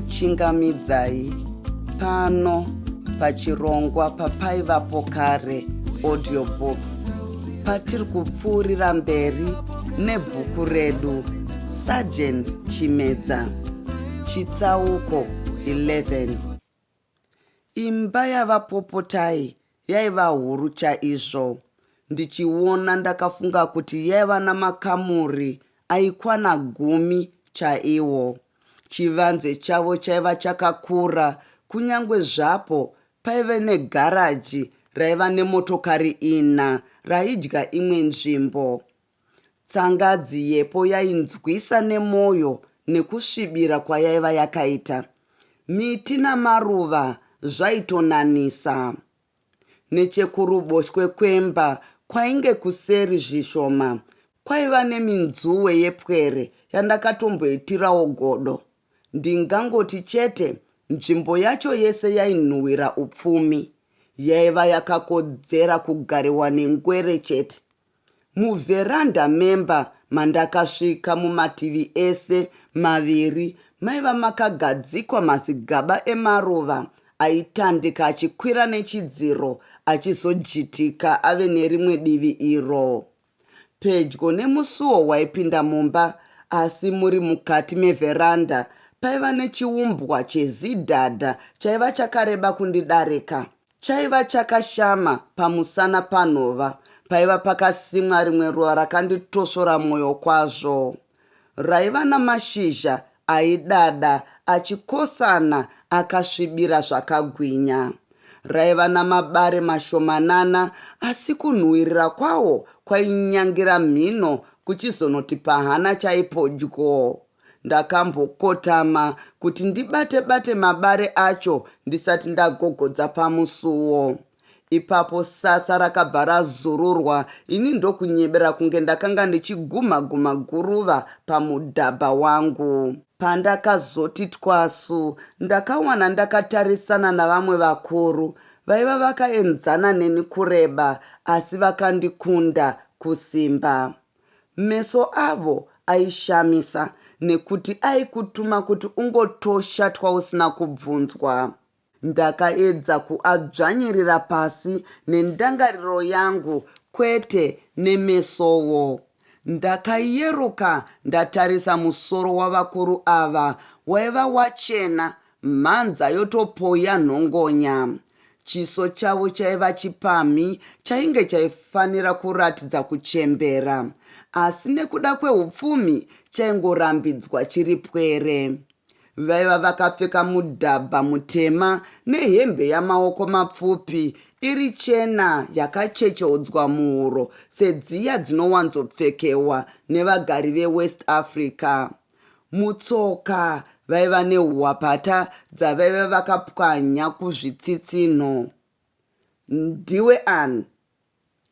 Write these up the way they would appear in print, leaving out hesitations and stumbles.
Ndinokuchingamidzai pano pachirongwa papaivapo kare audiobooks patiri kupfuurira mberi nebhuku redu Sergeant Chimedza chitsauko 11. Imba yavaPopotai yaiva huru chaizvo. Ndichiona ndakafunga kuti yaiva namakamuri aikwana gumi chaiwo. Chivanze chavo chaiva chakakura kunyange zvapo paive negaraji raiva nemotokari ina raidya imwe nzvimbo. Tsangadzi yepo yainzwisa nemoyo nekusvibira kwayaiva yakaita. Miti namaruva zvaitonanisa. Nechekuruboshwe kwemba kwainge kuseri zvishoma kwaiva neminzuwe yepwere yandakatomboitirawo godo. Ndingangoti chete nzvimbo yacho yese yainhuwira upfumi. Yaiva yakakodzera kugariwa nengwere chete. Muvheranda memba mandakasvika mumativi ese maviri maiva makagadzikwa mazigaba emaruva aitandika achikwira nechidziro achizojitika ave nerimwe divi iro. Pedyo nemusuo waipinda mumba asi muri mukati mevheranda paiva nechiumbwa chezidhadha chaiva chakareba kundidarika. Chaiva chakashama pamusana panhova paiva pakasimwa rimwe ruva rakanditosvora mwoyo kwazvo. Raiva namashizha aidada achikosana akasvibira zvakagwinya. Raiva namabare mashomanana asi kunhuwirira kwawo kwainyangira mhino kuchizonoti pahana chaipo dyoo. Ndakambokotama kuti ndibate bate mabare acho ndisati ndagogodza pamusuwo. Ipapo sasa rakabva razururwa ini ndokunyebera kunge ndakanga ndichigumha gumha guruva pamudhabha wangu. Pandakazoti twasu ndakawana ndakatarisana navamwe vakuru vaiva vakaenzana neni kureba asi vakandikunda kusimba. Meso avo aishamisa nekuti aikutuma kuti ungotosha twausina kubvunzwa. Ndakaedza kuadzvanyirira pasi nendangariro yangu kwete nemesowo. Ndakayeruka ndatarisa musoro wavakuru ava waiva wachena Mhanza yotopoya nhongonya. Chiso chavo chaiva chipamhi chainge chaifanira kuratidza kuchembera, asi nekuda kweupfumi chaingorambidzwa chiri pwere. Vaiva vakapfeka mudhabha mutema nehembe yamaoko mapfupi iri chena yakachecheudzwa muhuro sedziya dzinowanzopfekewa nevagari veWest Africa. Mutsoka vaiva nehwapata dzavaiva vakapwanya kuzvitsitsinho. Ndiwe ani?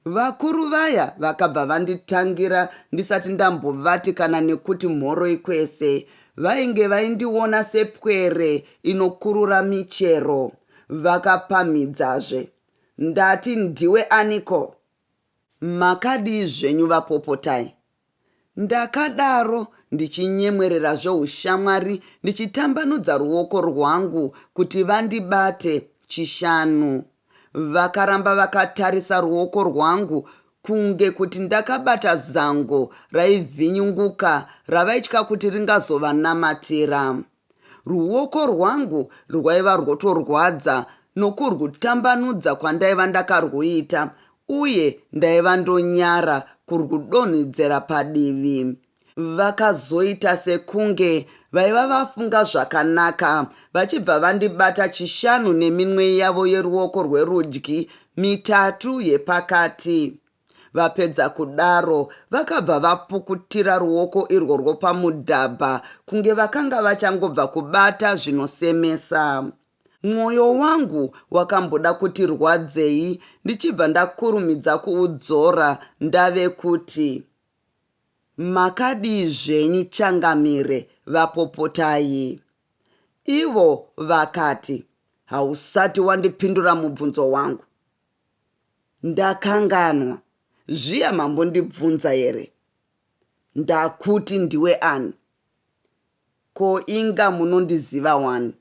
Vakuru vaya vakabva vanditangira ndisati ndambovati kana nekuti mhoroi kwese. Vainge vaindiona sepwere inokurura michero. Vakapamhidzazve. Ndati ndiwe aniko? Makadii zvenyu vaPopotai? Ndakadaro ndichinyemwerera zveushamwari ndichitambanudza ruoko rwangu kuti vandibate chishanu. Vakaramba vakatarisa ruoko rwangu kunge kuti ndakabata zango raivhinyunguka ravaitya kuti ringazovanamatira. Ruoko rwangu rwaiva rwotorwadza nokurwutambanudza kwandaiva ndakarwuita uye ndaiva ndonyara kurwudonhedzera padivi. Vakazoita sekunge vaiva vafunga zvakanaka vachibva vandibata chishanu neminwe yavo yeruoko rwerudyi mitatu yepakati. Vapedza kudaro, vakabva vapukutira ruoko irworwo pamudhabha kunge vakanga vachangobva kubata zvinosemesa. Mwoyo wangu wakamboda kuti rwadzei ndichibva ndakurumidza kuudzora ndave kuti, Makadii zvenyu changamire vaPopotai? Ivo vakati, Hausati wandipindura mubvunzo wangu. Ndakanganwa. Zviya mambondibvunza here? Ndakuti ndiwe ani? Ko inga munondiziva wani?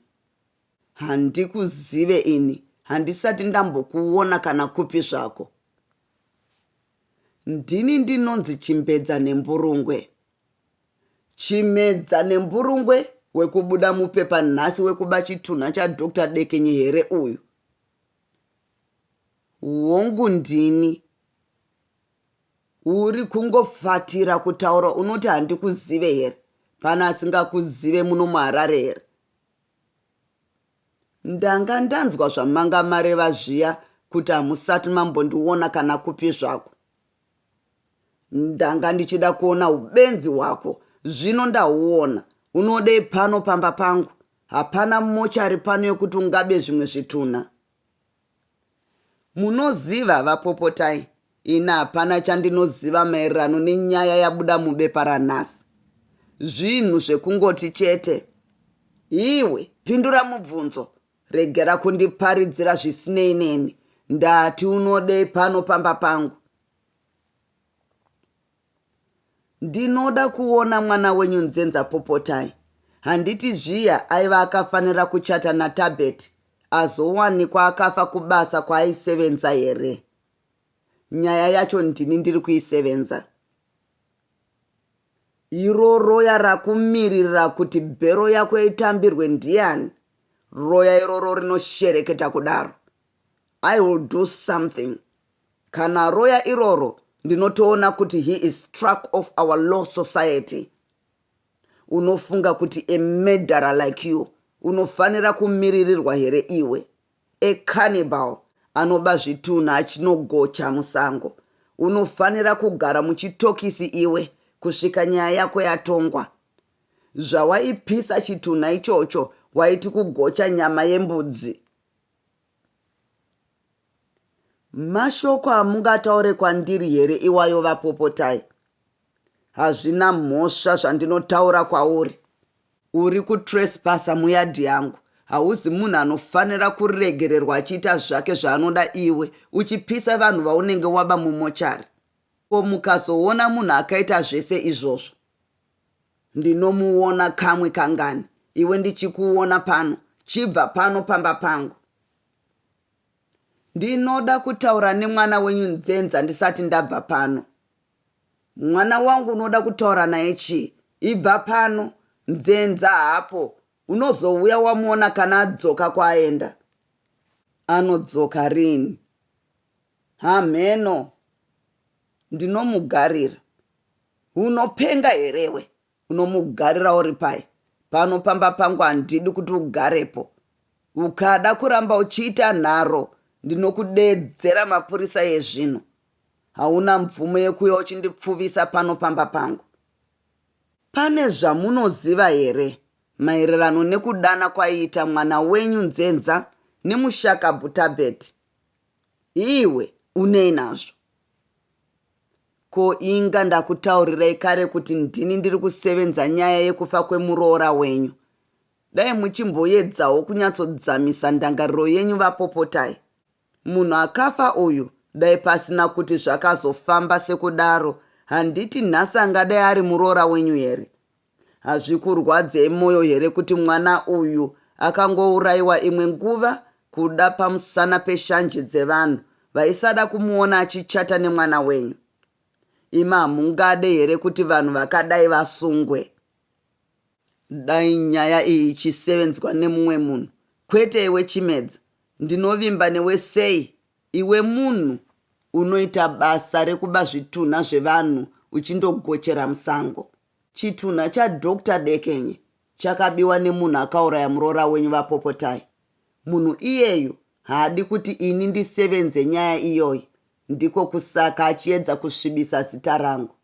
Handikuzive ini, handisati ndambokuona kana kupi zvako. Ndini ndinonzi Chimbedza Nemburungwe. Chimedza Nemburungwe wekubuda mupepa nhasi wekuba chitunha chaDr Dekenye here uyu? Hongu ndini. Uri kungofatira kutaura unoti handikuzive here? Pane asingakuzive muno muHarare here? Ndanga ndanzwa zvamanga mareva zviya kuti hamusati mambondiona kana kupi zvako. Ndanga ndichida kuona ubenzi hwako zvino ndahuona. Unodei pano pamba pangu? Hapana mochari pano yekuti ungabe zvimwe zvitunha. Munoziva vaPopotai, ini hapana chandinoziva maererano nenyaya yabuda mubepa ranhasi. Zvinhu zvekungoti chete. Iwe, pindura mubvunzo. Regera kundiparidzira zvisinei neni. Ndati unodei pano pamba pangu? Ndinoda kuona mwana wenyu Nzenza Popotai. Handiti zviya aiva akafanira kuchata naTabet azowanikwa akafa kubasa kwaaisevenza here? Nyaya yacho ndini ndiri kuisevenza. Iro roya rakumirira kuti bhero yako itambirwe ndiani? Roya iroro rinoshereketa kudaro. I will do something. Kana roya iroro ndinotoona kuti he is struck off our law society. Unofunga kuti a murderer like you unofanira kumiririrwa here iwe? A cannibal anoba zvitunha achinogocha musango. Unofanira kugara muchitokisi iwe kusvika nyaya yako yatongwa. Zvawaipisa chitunha ichocho waiti kugocha nyama yembudzi. Mashoko amungataure kwandiri here iwayo vaPopotai? Hazvina mhosva zvandinotaura kwauri. Uri kutrespasa muyadhi yangu. Hauzi munhu anofanira kuregererwa achiita zvake zvaanoda iwe uchipisa vanhu vaunenge waba mumochari. Ko mukazoona munhu akaita zvese izvozvo? Ndinomuona kamwe kangani iwe ndichikuona pano? Chibva pano pamba pangu. Ndinoda kutaura nemwana wenyu Nzenza ndisati ndabva pano. Mwana wangu unoda kutaura naye chii? Ibva pano. Nzenza haapo. Unozouya wamuona kana adzoka kwaaenda. Anodzoka rini? Hamheno. Ndinomugarira. Unopenga herewe? Unomugarira uri pai? Pano pamba pangu handidi kuti ugarepo. Ukada kuramba uchiita nharo ndinokudeedzera mapurisa ezvino. Hauna mvumo yekuuya uchindipfuvisa pano pamba pangu. Pane zvamunoziva here maererano nekudana kwaiita mwana wenyu Nzenza nemushakabvu Tabet? Iwe unei nazvo? Ko inga ndakutaurirai kare kuti ndini ndiri kusevenza nyaya yekufa kwemuroora wenyu. Dai muchimboedzawo kunyatsodzamisa ndangariro yenyu vaPopotai. Munhu akafa uyu dai pasina kuti zvakazofamba sekudaro handiti nhasi angadai ari muroora wenyu here? Hazvikurwadzei moyo here kuti mwana uyu akangouraiwa imwe nguva kuda pamusana peshanje dzevanhu vaisada kumuona achichata nemwana wenyu? Imi hamungade here kuti vanhu vakadai vasungwe? Dai nyaya iyi ichisevenzwa nemumwe munhu kwete iwe Chimedza. Ndinovimba newe sei iwe munhu unoita basa rekuba zvitunha zvevanhu uchindogochera musango? Chitunha chaDoctor Dekenye chakabiwa nemunhu akauraya muroora wenyu VaPopotai. Munhu iyeyu haadi kuti ini ndisevenze nyaya iyoyi ndiko kusaka achiedza kusvibisa zita rangu.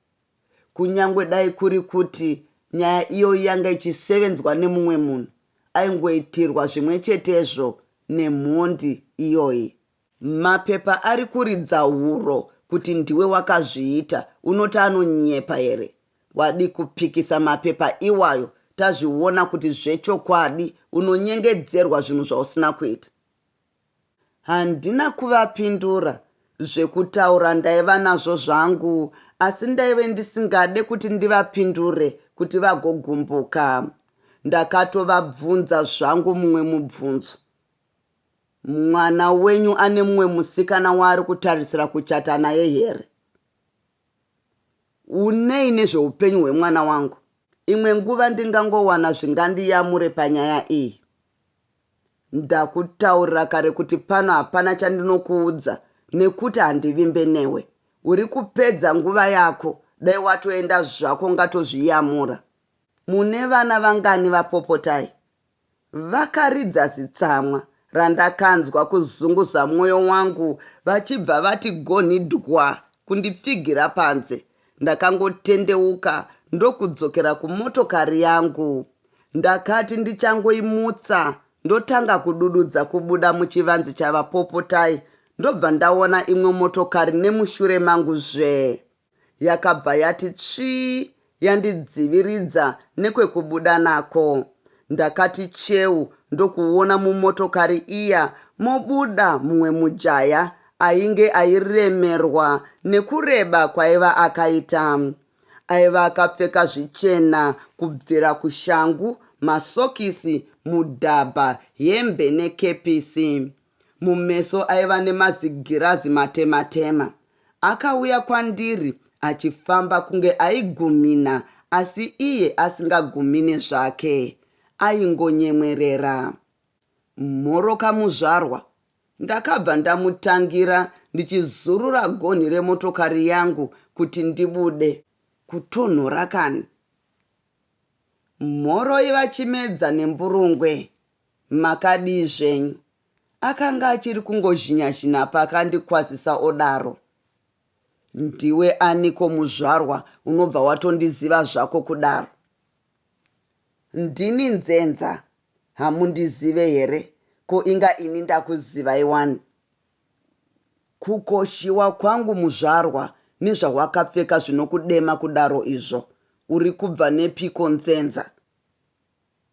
Kunyangwe dai kuri kuti nyaya iyoyi yanga ichisevenzwa nemumwe munhu, aingoitirwa zvimwe chetezvo nemhondi iyoyi. Mapepa ari kuridza huro kuti ndiwe wakazviita unoti anonyepa here? Wadii kupikisa mapepa iwayo tazviona kuti zvechokwadi unonyengedzerwa zvinhu zvausina kuita. Handina kuvapindura, zvekutaura ndaiva nazvo zvangu asi ndaive ndisingade kuti ndivapindure kuti vagogumbuka. Ndakatovabvunza zvangu mumwe mubvunzo. Mwana wenyu ane mumwe musikana waari kutarisira kuchata naye here? Unei nezveupenyu hwemwana wangu? Imwe nguva ndingangowana zvingandiyamure panyaya iyi. Ndakutaurira kare kuti pano hapana chandinokuudza nekuti handivimbe newe. Uri kupedza nguva yako, dai watoenda zvako ungatozviyamura. Mune vana vangani vaPopotai? Vakaridza zitsamwa randakanzwa kuzunguza mwoyo wangu vachibva vati gonhi dhwa kundipfigira panze. Ndakangotendeuka ndokudzokera kumotokari yangu. Ndakati ndichangoimutsa ndotanga kudududza kubuda muchivanze chavaPopotai ndobva ndaona imwe motokari nemushure mangu zvee. Yakabva yati tsvii yandidziviridza nekwekubuda nako. Ndakati cheu ndokuona mumotokari iya mobuda mumwe mujaya ainge airemerwa nekureba kwaiva akaita. Aiva akapfeka zvichena kubvira kushangu, masokisi, mudhabha, hembe nekepisi. Mumeso aiva nemazigirazi matema-tema. Akauya kwandiri achifamba kunge aigumina asi iye asingagumine zvake. Aingonyemwerera. Mhoro kamuzvarwa. Ndakabva ndamutangira ndichizurura gonhi remotokari yangu kuti ndibude. Kutonhora kani. Mhoroi VaChimedza nemburungwe. Makadii zvenyu? Akanga achiri kungozhinya-zhinya paakandikwazisa odaro. Ndiwe aniko muzvarwa unobva watondiziva zvako kudaro? Ndini Nzenza, hamundizive here? Ko inga ini ndakuzivai wani? Kukoshiwa kwangu muzvarwa nezvawakapfeka zvinokudema kudaro izvo, uri kubva nepiko Nzenza?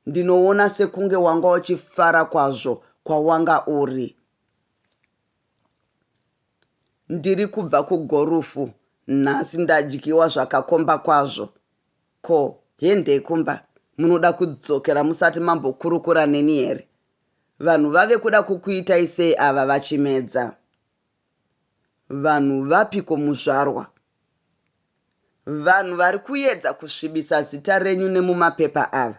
Ndinoona sekunge wanga uchifara kwazvo kwawanga uri. Ndiri kubva kugorufu nhasi ndadyiwa zvakakomba kwazvo. Ko, hendei kumba, munoda kudzokera musati mambokurukura neni here? Vanhu vave kuda kukuitai sei ava VaChimedza? Vanhu vapiko muzvarwa? Vanhu vari kuedza kusvibisa zita renyu nemumapepa ava.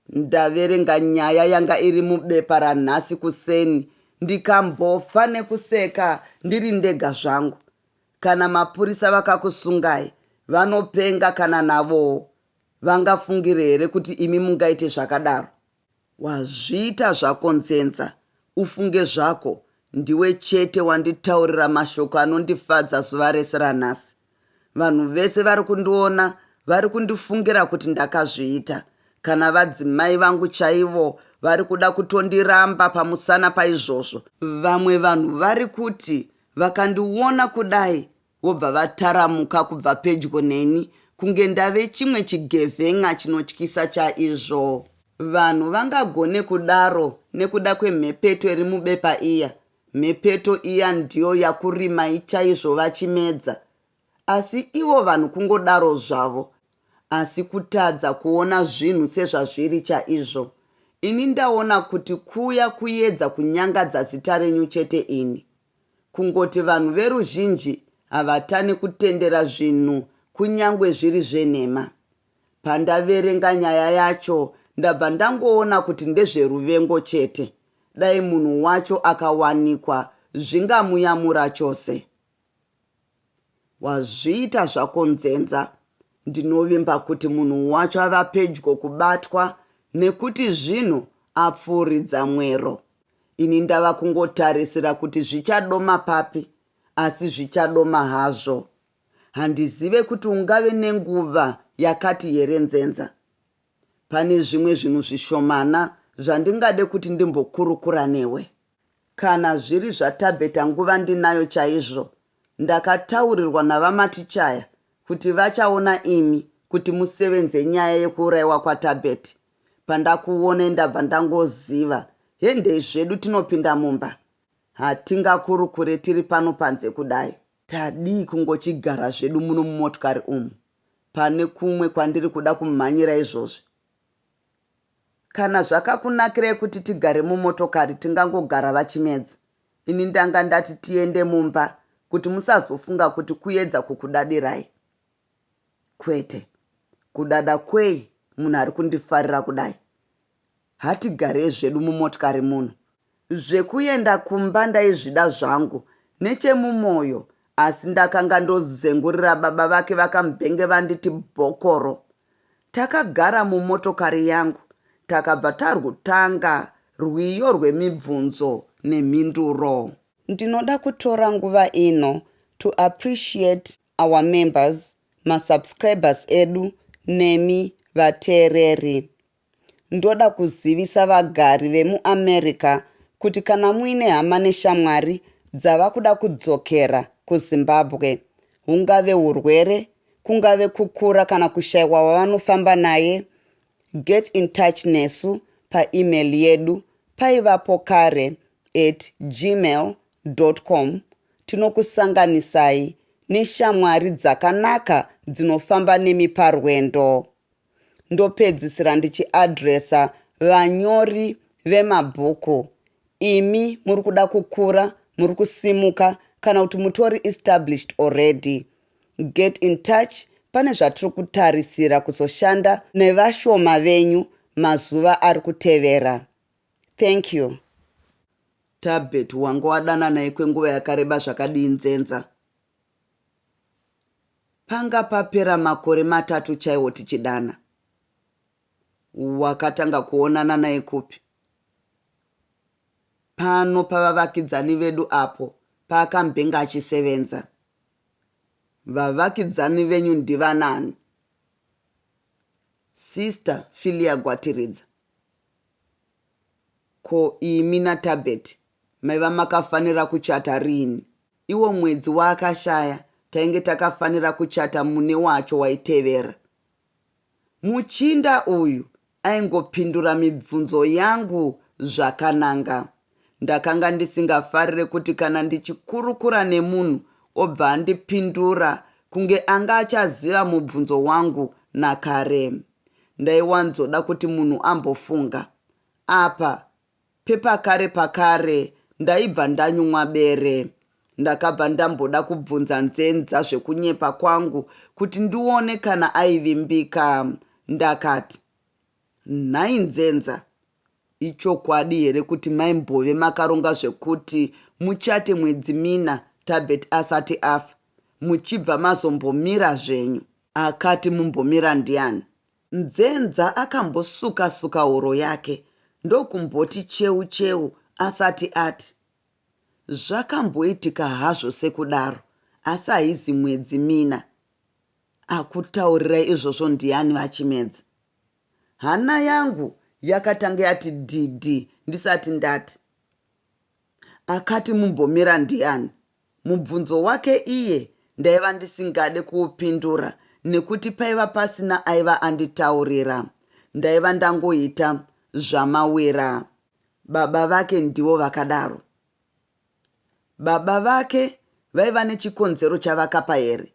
Ndaverenga nyaya yanga iri mubepa ranhasi kuseni ndikambofa nekuseka ndiri ndega zvangu. Kana mapurisa vakakusungai vanopenga kana navowo. Vangafungire here kuti imi mungaite zvakadaro? Wazviita zvako nzenza. Ufunge zvako, ndiwe chete wanditaurira mashoko anondifadza zuva rese ranhasi. Vanhu vese vari kundiona vari kundifungira kuti ndakazviita. Kana vadzimai vangu chaivo vari kuda kutondiramba pamusana paizvozvo. Vamwe vanhu vari kuti vakandiona kudai vobva vataramuka kubva pedyo neni kunge ndave chimwe chigevhen'a chinotyisa chaizvo. Vanhu vangagone kudaro nekuda kwemhepeto iri mubepa iya. Mhepeto iya ndiyo yakurimai chaizvo VaChimedza. Asi ivo vanhu kungodaro zvavo. Asi kutadza kuona zvinhu sezvazviri chaizvo. Ini ndaona kuti kuya kuyedza kunyangadza zita renyu chete ini. Kungoti vanhu veruzhinji havatani kutendera zvinhu kunyangwe zviri zvenhema. Pandaverenga nyaya yacho ndabva ndangoona kuti ndezveruvengo chete. Dai munhu wacho akawanikwa zvingamuyamura chose. Wazviita zvako nzenza. Ndinovimba kuti munhu wacho ava pedyo kubatwa nekuti zvinhu apfuuridza mwero. Ini ndava kungotarisira kuti zvichadoma papi asi zvichadoma hazvo. Handizive kuti ungave nenguva yakati here nzenza. Pane zvimwe zvinhu zvishomana zvandingade kuti ndimbokurukura newe. Kana zviri zvaTabeta nguva ndinayo chaizvo. Ndakataurirwa naVaMatichaya kuti vachaona imi kuti musevenze nyaya yekuuraiwa kwaTabet. Pandakuonai ndabva ndangoziva. Hendei zvedu tinopinda mumba. Hatingakurukure tiri pano panze kudai. Tadii kungochigara zvedu muno mumotikari umu? Pane kumwe kwandiri kuda kumhanyira izvozvi. Kana zvakakunakirai kuti tigare mumotokari tingangogara VaChimedza. Ini ndanga ndati tiende mumba kuti musazofunga kuti kuedza kukudadirai. Kwete. Kudada kwei munhu ari kundifarira kudai? Hatigarei zvedu mumotikari muno. Zvekuenda kumba ndaizvida zvangu nechemumoyo asi ndakanga ndozengurira baba vake vakambenge vanditi bhokoro. Takagara mumotokari yangu takabva tarwutanga rwiyo rwemibvunzo nemhinduro. Ndinoda kutora nguva ino to appreciate our members, masubscribers edu nemi vateereri. Ndoda kuzivisa vagari vemuAmerica kuti kana muine hama neshamwari dzava kuda kudzokera kuZimbabwe, hungave hurwere, kungave kukura kana kushaiwa wavanofamba naye, get in touch nesu paemail yedu paivapo kare at gmail com tinokusanganisai neshamwari dzakanaka dzinofamba nemi parwendo. Ndopedzisira ndichiadresa vanyori vemabhuku. Imi muri kuda kukura, muri kusimuka kana kuti mutori established already. Get in touch pane zvatiri kutarisira kuzoshanda nevashoma venyu mazuva ari kutevera. Thank you. Tabet wanga wadanana kwenguva yakareba zvakadii nzenza? Panga papera makore matatu chaiwo tichidana. Wakatanga kuonana naye kupi? Pano pavavakidzani vedu apo paakambenge achisevenza. Vavakidzani venyu ndivanani? Sister Filia Gwatiridza. Ko imi naTabet maiva makafanira kuchata riini? Iwo mwedzi waakashaya tainge takafanira kuchata mune wacho waitevera. Muchinda uyu aingopindura mibvunzo yangu zvakananga. Ndakanga ndisingafarire kuti kana ndichikurukura nemunhu obva andipindura kunge anga achaziva mubvunzo wangu nakare. Ndaiwanzoda kuti munhu ambofunga. Apa pepakare pakare ndaibva ndanyumwa bere. Ndakabva ndamboda kubvunza nzenza zvekunyepa kwangu kuti ndione kana aivimbika. Ndakati, Nhai nzenza, ichokwadi here kuti maimbove makaronga zvekuti muchate mwedzi mina Tabet asati afa muchibva mazombomira zvenyu? Akati mumbomira ndiani? Nzenza akambosuka-suka huro yake ndokumboti cheu cheu asati ati, Zvakamboitika hazvo sekudaro asi haizi mwedzi mina. Akutaurirai izvozvo ndiani VaChimedza? Hana yangu yakatanga yati dhidhi ndisati ndati, Akati mumbomira ndiani? Mubvunzo wake iye ndaiva ndisingade kuupindura nekuti paiva pasina aiva anditaurira. Ndaiva ndangoita zvamawira. Baba vake ndivo vakadaro. Baba vake vaiva nechikonzero chavakapa here?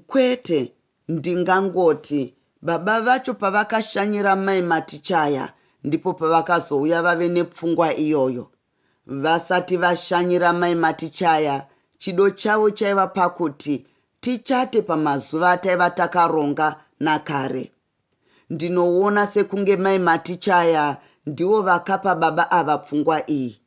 Kwete, ndingangoti baba vacho pavakashanyira mai Matichaya ndipo pavakazouya vave nepfungwa iyoyo. Vasati vashanyira mai Matichaya, chido chavo chaiva pakuti tichate pamazuva ataiva takaronga nakare. Ndinoona sekunge mai Matichaya ndivo vakapa baba ava pfungwa iyi.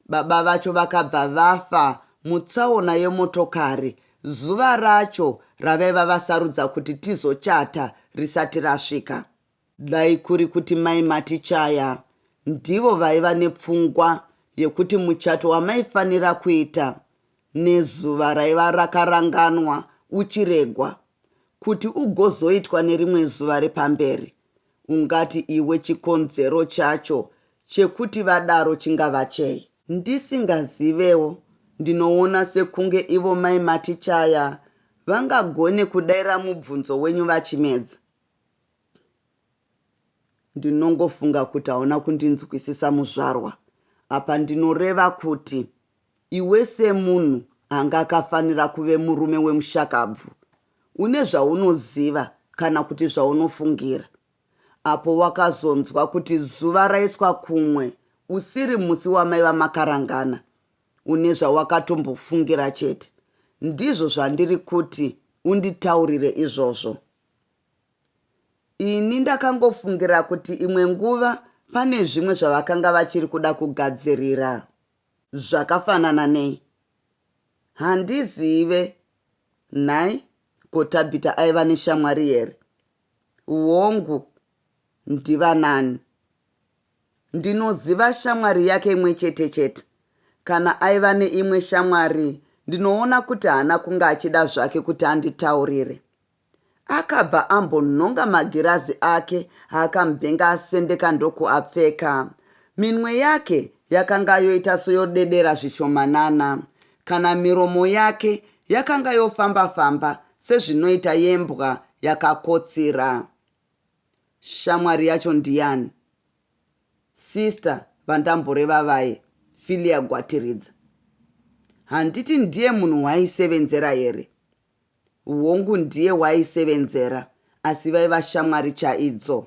Baba vacho vakabva vafa mutsaona yemotokari zuva racho ravaiva vasarudza kuti tizochata risati rasvika. Dai kuri kuti mai Matichaya ndivo vaiva nepfungwa yekuti muchato wamaifanira kuita nezuva raiva rakaranganwa uchiregwa kuti ugozoitwa nerimwe zuva repamberi, ungati iwe chikonzero chacho chekuti vadaro chingava chei? Ndisingazivewo, ndinoona sekunge ivo mai Matichaya vangagone kudaira mubvunzo wenyu VaChimedza. Ndinongofunga kuti hauna kundinzwisisa muzvarwa. Apa ndinoreva kuti iwe semunhu anga akafanira kuve murume wemushakabvu, une zvaunoziva kana kuti zvaunofungira. Apo wakazonzwa kuti zuva raiswa kumwe usiri musi wamaiva makarangana, une zvawakatombofungira chete. Ndizvo zvandiri kuti unditaurire izvozvo. Ini ndakangofungira kuti imwe nguva pane zvimwe zvavakanga vachiri kuda kugadzirira. Zvakafanana nei? Handizive. Nhai, ko Tabitha aiva neshamwari here? Hongu. Ndivanani? Ndinoziva shamwari yake imwe chete chete. Kana aiva neimwe shamwari, ndinoona kuti haana kunge achida zvake kuti anditaurire. Akabva ambonhonga magirazi ake aakambenge asendeka ndokuapfeka. Minwe yake yakanga yoita soyodedera zvishomanana. Kana miromo yake yakanga yofamba-famba sezvinoita yembwa yakakotsira. Shamwari yacho ndiyani? Sister vandamboreva vaye, Filia Gwatiridza. Handiti ndiye munhu waaisevenzera here? Hongu ndiye waaisevenzera asi vaiva shamwari chaidzo.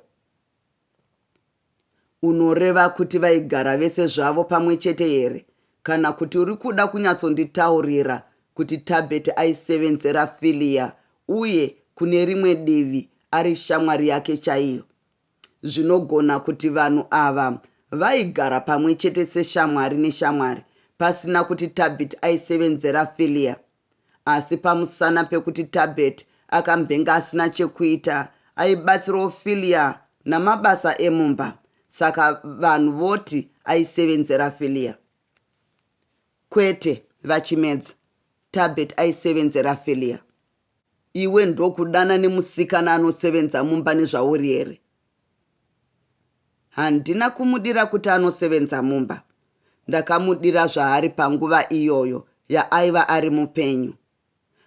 Unoreva kuti vaigara vese zvavo pamwe chete here kana kuti uri kuda kunyatsonditaurira kuti Tabet aisevenzera Filia uye kune rimwe divi ari shamwari yake chaiyo? Zvinogona kuti vanhu ava vaigara pamwe chete seshamwari neshamwari pasina kuti Tabit aisevenzera Filia. Asi pamusana pekuti Tabet akambenge asina chekuita, aibatsirawo Filia namabasa emumba, saka vanhu voti aisevenzera Filia. Kwete, VaChimedza, Tabet aisevenzera Filia. Iwe ndokudana nemusikana anosevenza mumba nezvauri here? Handina kumudira kuti anosevenza mumba. Ndakamudira zvaari panguva iyoyo yaaiva ari mupenyu.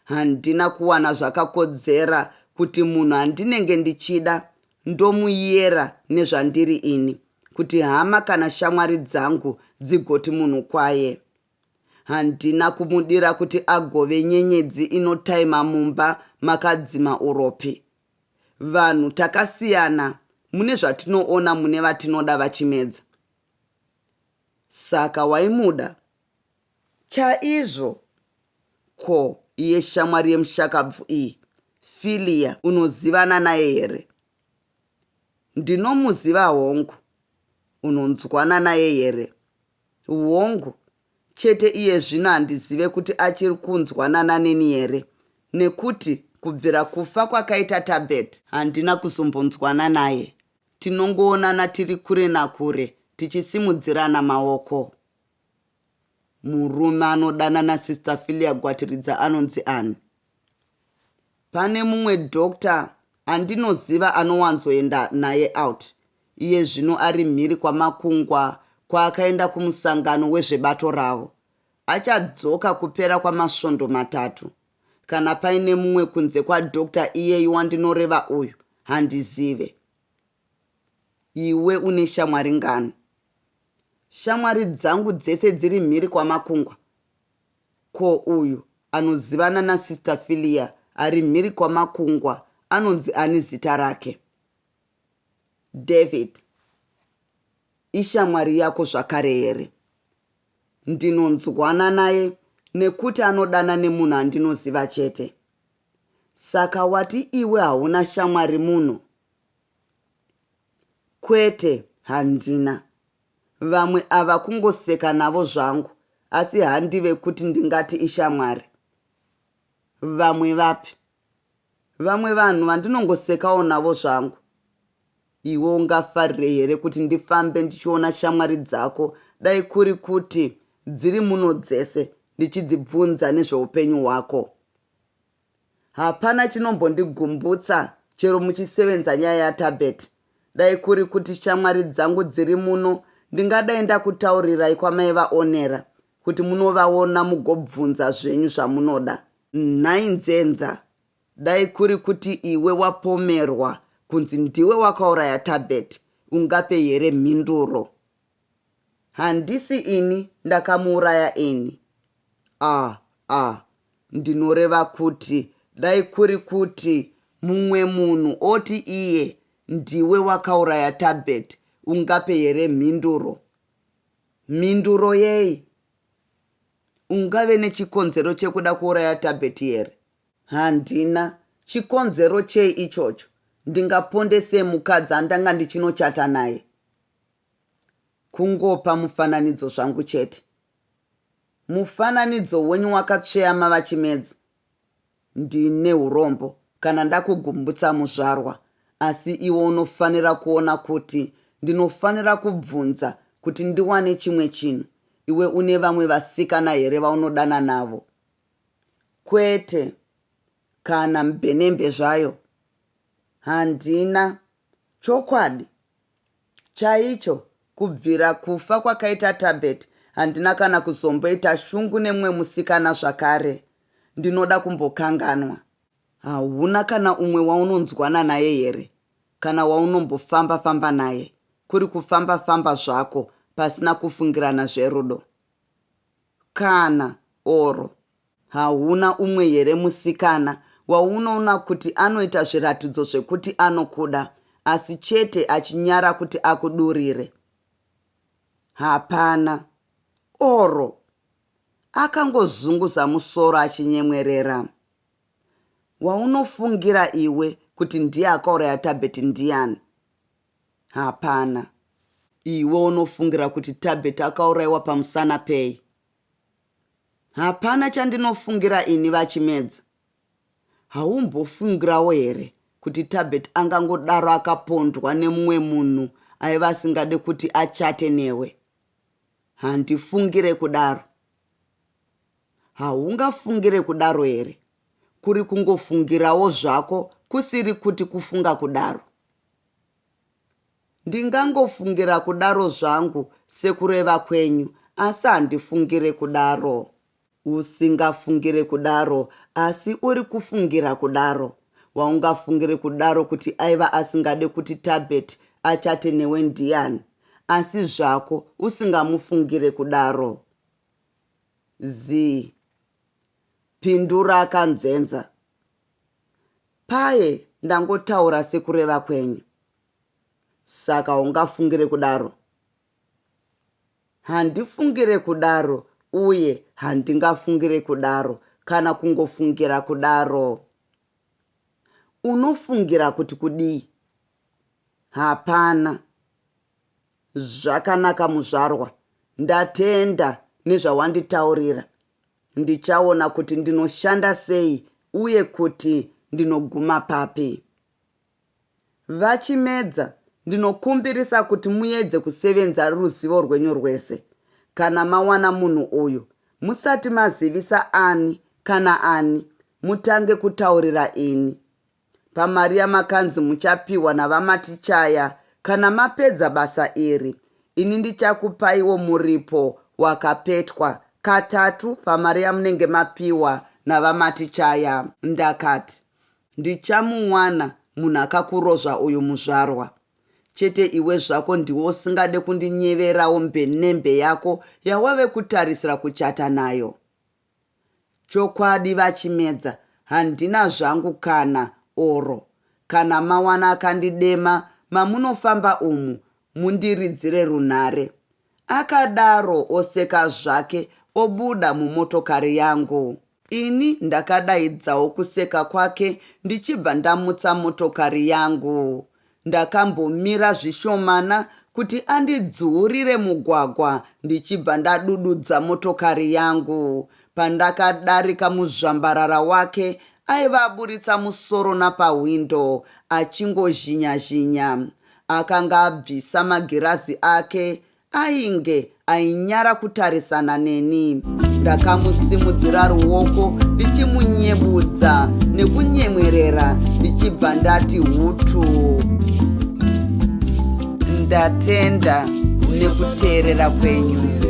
Handina kuwana zvakakodzera kuti munhu andinenge ndichida ndomuyera nezvandiri ini kuti hama kana shamwari dzangu dzigoti munhu kwaye. Handina kumudira kuti agove nyenyedzi inotaima mumba makadzima uropi. Vanhu takasiyana mune zvatinoona mune vatinoda VaChimedza. Saka waimuda? Chaizvo. Ko iye shamwari yemushakabvu iyi Filia unozivana naye here? Ndinomuziva hongu. Unonzwana naye here? Hongu, chete iye zvino handizive kuti achiri kunzwanana neni here nekuti kubvira kufa kwakaita Tabet handina kuzombonzwana naye. Tinongoonana tiri kure nakure tichisimudzirana maoko. Murume anodanana Sister Filia Gwatiridza anonzi ani? Pane mumwe doctor andinoziva anowanzoenda naye out. Iye zvino ari mhiri kwamakungwa kwaakaenda kumusangano wezvebato ravo. Achadzoka kupera kwamasvondo matatu. Kana paine mumwe kunze kwadoctor iyeyu wandinoreva uyu, handizive. Iwe une shamwari ngani? Shamwari dzangu dzese dziri mhiri kwamakungwa. Ko uyu anozivana naSister Filia ari mhiri kwamakungwa anonzi ani zita rake? David. Ishamwari yako zvakare here? Ndinonzwana naye nekuti anodana nemunhu andinoziva chete. Saka wati iwe hauna shamwari muno? Kwete, handina. Vamwe ava kungoseka navo zvangu asi handi vekuti ndingati ishamwari. Vamwe vapi? Vamwe vanhu vandinongosekawo navo zvangu. Iwe ungafarire here kuti ndifambe ndichiona shamwari dzako dai kuri kuti dziri muno dzese ndichidzibvunza nezveupenyu hwako? Hapana chinombondigumbutsa chero muchisevenza nyaya yaTabet. Dai kuri kuti shamwari dzangu dziri muno ndingadai ndakutaurirai kwamaivaonera kuti munovaona mugobvunza zvenyu zvamunoda. Nhai Nzenza, dai kuri kuti iwe wapomerwa kunzi ndiwe wakauraya Tabet ungape here mhinduro? Handisi ini ndakamuuraya ini. Ah ah ndinoreva kuti dai kuri kuti mumwe munhu oti iye ndiwe wakauraya Tabet, ungape here mhinduro? Mhinduro yei? Ungave nechikonzero chekuda kuuraya Tabet here? Handina. Chikonzero chei ichocho? Ndingaponde sei mukadzi andanga ndichinochata naye? Kungopa mufananidzo zvangu chete. Mufananidzo wenyu wakatsveyama VaChimedza. Ndine urombo kana ndakugumbutsa muzvarwa, asi iwe unofanira kuona kuti ndinofanira kubvunza kuti ndiwane chimwe chinhu. Iwe une vamwe vasikana here vaunodana navo? Kwete, kana mbenembe zvayo. Handina. Chokwadi chaicho, kubvira kufa kwakaita Tabet, handina kana kuzomboita shungu nemumwe musikana zvakare. Ndinoda kumbokanganwa. Hauna kana umwe waunonzwana naye here? Kana waunombofamba-famba naye, kuri kufamba-famba zvako pasina kufungirana zverudo? Kana, oro. Hauna umwe here musikana waunoona kuti anoita zviratidzo zvekuti anokuda asi chete achinyara kuti akudurire? Hapana. Oro. Akangozunguza musoro achinyemwerera. Waunofungira iwe kuti ndiye akauraya Tabet ndiyani? Hapana. Iwe unofungira kuti Tabet akauraiwa pamusana pei? Hapana chandinofungira ini VaChimedza. Haumbofungirawo here kuti Tabet angangodaro akapondwa nemumwe munhu aiva asingade kuti achate newe? Handifungire kudaro. Haungafungire kudaro here? Kuri kungofungirawo zvako kusiri kuti kufunga kudaro. Ndingangofungira kudaro zvangu sekureva kwenyu asi handifungire kudaro. Usingafungire kudaro asi uri kufungira kudaro. Waungafungire kudaro kuti aiva asingade kuti Tabet achate newe ndiani? Asi zvako usingamufungire kudaro. Zii. Pindura akanzenza. Paye ndangotaura sekureva kwenyu. Saka ungafungire kudaro? Handifungire kudaro uye handingafungire kudaro kana kungofungira kudaro. Unofungira kuti kudii? Hapana. Zvakanaka muzvarwa, ndatenda nezvawanditaurira. Ndichaona kuti ndinoshanda sei uye kuti ndinoguma papi. VaChimedza, ndinokumbirisa kuti muedze kusevenza ruzivo rwenyu rwese. Kana mawana munhu uyu, musati mazivisa ani kana ani, mutange kutaurira ini. Pamari yamakanzi muchapiwa naVaMatichaya kana mapedza basa iri, ini ndichakupaiwo muripo wakapetwa katatu pamari yamunenge mapiwa naVaMatichaya. Ndakati, Ndichamuwana munhu akakurozva uyu muzvarwa. Chete iwe zvako ndiwe usingade kundinyeverawo mbenembe yako yawave kutarisira kuchata nayo. Chokwadi VaChimedza handina zvangu kana oro. Kana mawana akandidema mamunofamba umu mundiridzire runhare. Akadaro oseka zvake obuda mumotokari yangu. Ini ndakadaidzawo kuseka kwake ndichibva ndamutsa motokari yangu. Ndakambomira zvishomana kuti andidzuurire mugwagwa ndichibva ndadududza motokari yangu. Pandakadarika muzvambarara wake aiva aburitsa musoro napahwindo achingozhinya-zhinya. Akanga abvisa magirazi ake Ainge ainyara kutarisana neni. Ndakamusimudzira ruoko ndichimunyebudza nekunyemwerera ndichibva ndati hutu. Ndatenda nekuteerera kwenyu.